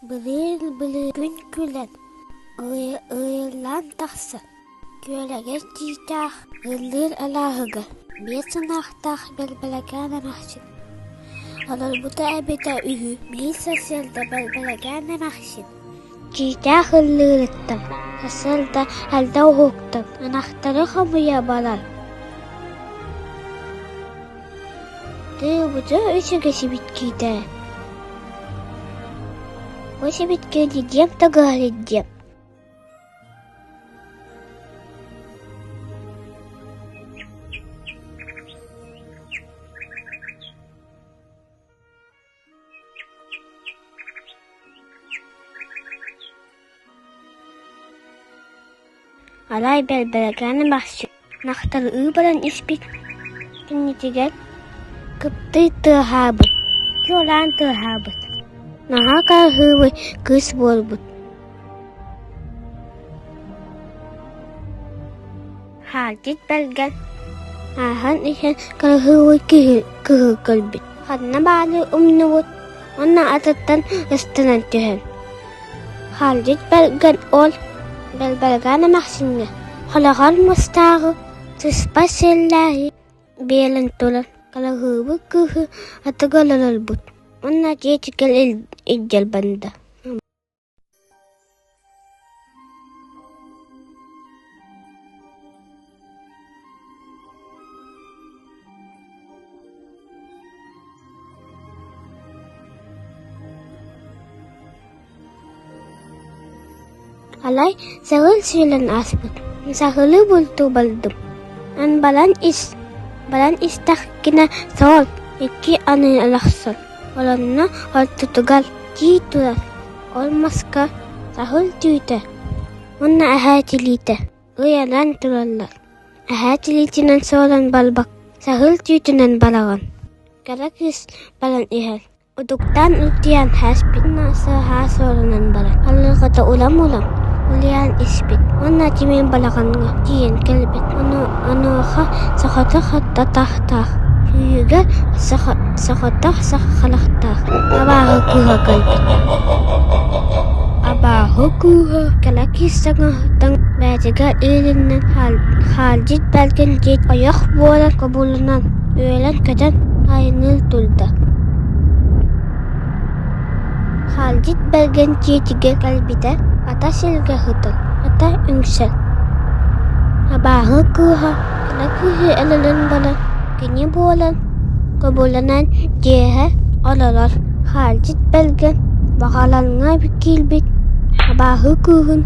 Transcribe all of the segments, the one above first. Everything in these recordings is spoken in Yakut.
Былыыр-былыр күн күлэн, ыйыллан тахсан, күөлэгэр чыычаах ыллыыр алааһыгар биэс санаахтаах Бэлбэлэкээн эмээхсин олорбута эбитэ үһү. Биир сарсыарда Бэлбэлэкээн эмээхсин чыычаах ыллыырыттан сарсыарда эрдэ уһуктан ынахтары хомуйа барар. Тыыбыта үчүгэй сибиккитэ Бу сибиккини диэм тыгыһарын диэм Арай Бэрбэрэкээн эмээхсин ынахтары баран испит кэннитигэр кыптый тыаһаабыт, чуолаан тыаһаабыт, наһаа кыраһыабай кыыс буолбут Хаалдьыт бэргэн ааһан иһэн кыраһыабай киһи кыһыл көрбүт, ханна баарын умнубут уонна атыттан ыстанан түһэн Хаалдьыт бэргэн ол Бэрбэргээн эмээхсиҥҥэ холоҕор мастааҕы сыспай сиэллээҕи биэрэн туран кыраһыабай кыыһы атыга олорорбут уонна дьиэтигэр илдьэр барда. Алай саһыл сиэлэн ааспыт, саһылы бултуу бардым. Эн баран ис, баран истэххинэ суол икки аны арахсар, олонно ортотугар тии турар, ол маска саһыл түүтэ уонна эһээ тилиитэ ыйанан тураллар. Эһээ тилиитинэн суолан барбак, саһыл түүтүнэн бараҕын. Кыра кыыс баран иһэр Утуктаан утуйан ааспыт сыаһаа суорунан баран, алларҕата улам-улам улуйан испит уонна тимир балаҕаҥҥа тиийэн кэлбит. Онуоха сахата хаттатахтаах, сүүһүгэр сахатах харахтаах абааһы кыыһа кэлбит. Абааһы кыыһа кэлэ киис саҥаһыттан бэйэтигэр иилиннэн хаалдьыт бэргэн диэт ойох буолан кобулунан үөрэн-көтөн айанныыр турда. Хаалдьыт бэргэн дьиэтигэр кэлбитэ, ата сиргэ сытар, ата үҥсэр. Абааһы кыыһа кыра кыыһы өлөрөн баран, кини буолан, кобуланан дьиэһэ олорор. Хаалдьыт бэргэн баҕалаҥҥа киирбит абааһы кыыһын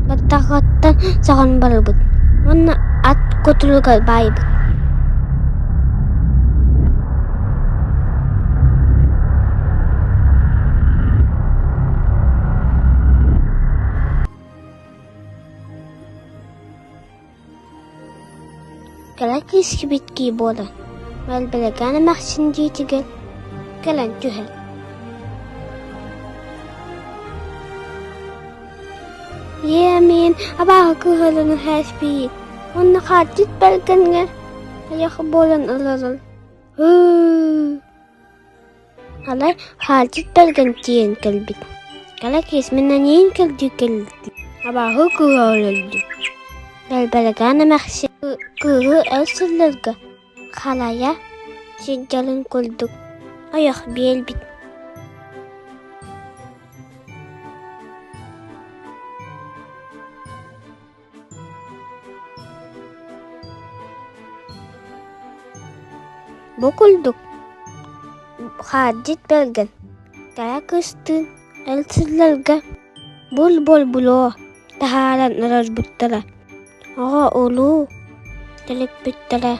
баттаҕыттан саҕан барбыт уонна ат кутуругар баайбыт. Кыра кыыс кибиткии буолан, Мэлбэлэкээн эмээхсин дьиэтигэр кэлэн түһэр. Ийээ миин абааһы кыыһыран үһээспиит уонна хаардьыт бэргэҥҥэ айах буолан олорор. Һыы Арай хаалдьыт бэргэн тиийэн кэлбит. Кэлэ киис мин эйиин кэлдии кэллим, абааһы кыыһа өлөрдүм. Бэрбэрэкээн эмээхсин кыыһы өр сылларга халайа сылдьарын курдук ойох биэрбит. Бу курдук хаардьыт бэргэн, кыра кыыстыын эр сылларга бур-бур-булуо таһааран олорбуттара, оҕо-уруу төрөппүттэрэ.